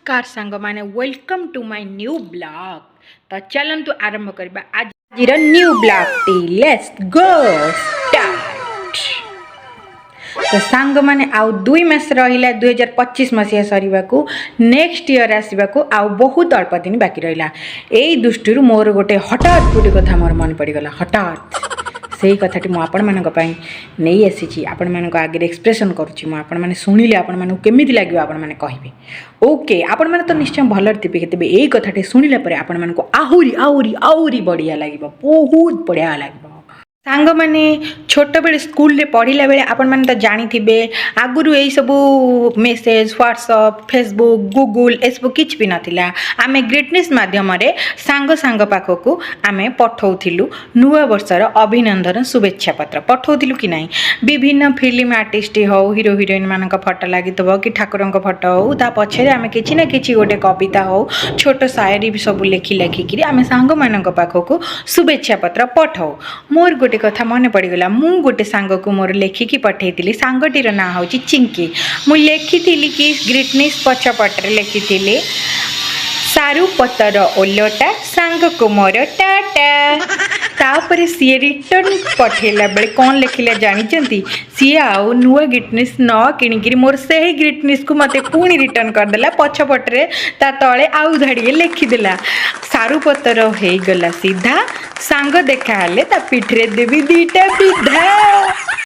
ନମସ୍କାର ସାଙ୍ଗମାନେ, welcome to my new vlog। ତ ଚାଲନ୍ତୁ ଆରମ୍ଭ କରିବା ଆଜିର ନ୍ୟୁ ବ୍ଲଗ୍ଟି। Let's go start। ତ ସାଙ୍ଗମାନେ, ଆଉ 2 ମାସ ରହିଲା 2025 ମସିହା ସରିବାକୁ। ନେକ୍ସଟ ଇୟର୍ ଆସିବାକୁ ଆଉ ବହୁତ ଅଳ୍ପ ଦିନ ବାକି ରହିଲା। ଏଇ ଦୃଷ୍ଟିରୁ ମୋର ଗୋଟେ ହଠାତ୍ ଗୋଟେ କଥା ମୋର ମନେ ପଡ଼ିଗଲା ହଠାତ୍। ସେଇ କଥାଟି ମୁଁ ଆପଣମାନଙ୍କ ପାଇଁ ନେଇ ଆସିଛି, ଆପଣମାନଙ୍କ ଆଗରେ ଏକ୍ସପ୍ରେସନ୍ କରୁଛି ମୁଁ। ଆପଣମାନେ ଶୁଣିଲେ ଆପଣମାନଙ୍କୁ କେମିତି ଲାଗିବ, ଆପଣମାନେ କହିବେ। ଓକେ, ଆପଣମାନେ ତ ନିଶ୍ଚୟ ଭଲରେ ଥିବେ। ତେବେ ଏଇ କଥାଟି ଶୁଣିଲା ପରେ ଆପଣମାନଙ୍କୁ ଆହୁରି ଆହୁରି ଆହୁରି ବଢ଼ିଆ ଲାଗିବ, ବହୁତ ବଢ଼ିଆ ଲାଗିବ। ସାଙ୍ଗମାନେ, ଛୋଟବେଳେ ସ୍କୁଲରେ ପଢ଼ିଲା ବେଳେ ଆପଣମାନେ ତ ଜାଣିଥିବେ, ଆଗରୁ ଏଇସବୁ ମେସେଜ୍, ହ୍ୱାଟ୍ସଅପ୍, ଫେସବୁକ୍, ଗୁଗୁଲ୍ ଏସବୁ କିଛି ବି ନଥିଲା। ଆମେ ଗ୍ରୀଟିଂସ୍ ମାଧ୍ୟମରେ ସାଙ୍ଗ ସାଙ୍ଗ ପାଖକୁ ଆମେ ପଠଉଥିଲୁ ନୂଆ ବର୍ଷର ଅଭିନନ୍ଦନ, ଶୁଭେଚ୍ଛା ପତ୍ର ପଠଉଥିଲୁ କି ନାହିଁ? ବିଭିନ୍ନ ଫିଲ୍ମ ଆର୍ଟିଷ୍ଟ ହଉ, ହିରୋ ହିରୋଇନମାନଙ୍କ ଫଟୋ ଲାଗିଥିବ କି ଠାକୁରଙ୍କ ଫଟୋ ହଉ, ତା ପଛରେ ଆମେ କିଛି ନା କିଛି ଗୋଟେ କବିତା ହଉ, ଛୋଟ ସାୟରୀ ବି ସବୁ ଲେଖି ଲେଖିକିରି ଆମେ ସାଙ୍ଗମାନଙ୍କ ପାଖକୁ ଶୁଭେଚ୍ଛା ପତ୍ର ପଠାଉ। ମୋର ଗୋଟେ କଥା ମନେ ପଡ଼ିଗଲା। ମୁଁ ଗୋଟେ ସାଙ୍ଗକୁ ମୋର ଲେଖିକି ପଠେଇଥିଲି। ସାଙ୍ଗଟିର ନାଁ ହେଉଛି ଚିଙ୍କି। ମୁଁ ଲେଖିଥିଲି କି ଗ୍ରୀଟିଂସ୍ ପଛପଟରେ ଲେଖିଥିଲି, "ସାରୁ ପତର ଓଲଟା, ସାଙ୍ଗକୁ ମୋର ଟାଟା।" ତାପରେ ସିଏ ରିଟର୍ନ ପଠେଇଲା ବେଳେ କ'ଣ ଲେଖିଲା ଜାଣିଛନ୍ତି? ସିଏ ଆଉ ନୂଆ ଗ୍ରୀଟିଂସ୍ ନ କିଣିକିରି ମୋର ସେହି ଗ୍ରୀଟିଂସ୍କୁ ମୋତେ ପୁଣି ରିଟର୍ନ କରିଦେଲା। ପଛପଟରେ ତା ତଳେ ଆଉ ଧାଡ଼ିଏ ଲେଖିଦେଲା, "ସାରୁ ପତର ହେଇଗଲା ସିଧା, ସାଙ୍ଗ ଦେଖା ହେଲେ ତା ପିଠିରେ ଦେବି ଦିଟା ବିଧା।"